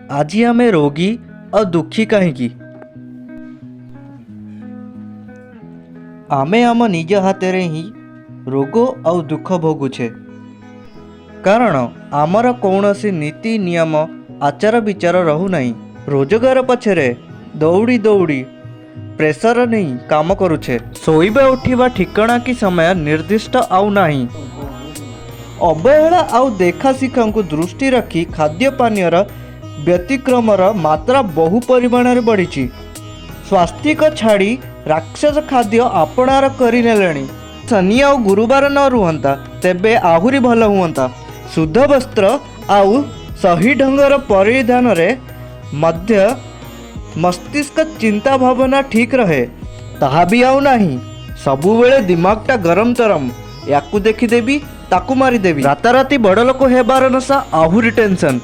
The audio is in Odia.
ଆଜି ଆମେ ରୋଗୀ ଆଉ ଦୁଃଖୀ କାହିଁକି? ଆମେ ଆମ ନିଜ ହାତରେ ହିଁ ରୋଗ ଆଉ ଦୁଃଖ ଭୋଗୁଛେ, କାରଣ ଆମର କୌଣସି ନୀତି ନିୟମ, ଆଚାର ବିଚାର ରହୁନାହିଁ। ରୋଜଗାର ପଛରେ ଦୌଡ଼ି ଦୌଡ଼ି ପ୍ରେସର ନେଇ କାମ କରୁଛେ। ଶୋଇବା ଉଠିବା ଠିକଣା କି ସମୟ ନିର୍ଦ୍ଦିଷ୍ଟ ଆଉ ନାହିଁ। ଅବହେଳା ଆଉ ଦେଖା ଶିଖାଙ୍କୁ ଦୃଷ୍ଟି ରଖି ଖାଦ୍ୟ ପାନୀୟର ବ୍ୟତିକ୍ରମର ମାତ୍ରା ବହୁ ପରିମାଣରେ ବଢ଼ିଛି। ସ୍ୱାସ୍ତିକ ଛାଡ଼ି ରାକ୍ଷସ ଖାଦ୍ୟ ଆପଣାର କରିନେଲେଣି। ଶନି ଆଉ ଗୁରୁବାର ନ ରୁହନ୍ତା, ତେବେ ଆହୁରି ଭଲ ହୁଅନ୍ତା। ଶୁଦ୍ଧ ବସ୍ତ୍ର ଆଉ ସହି ଢଙ୍ଗର ପରିଧାନରେ ମଧ୍ୟ ମସ୍ତିଷ୍କ ଚିନ୍ତା ଭାବନା ଠିକ୍ ରହେ, ତାହା ବି ଆଉ ନାହିଁ। ସବୁବେଳେ ଦିମାଗଟା ଗରମ ତରମ, ୟାକୁ ଦେଖିଦେବି, ତାକୁ ମାରିଦେବି। ରାତାରାତି ବଡ଼ ଲୋକ ହେବାର ନଶା ଆହୁରି ଟେନସନ୍।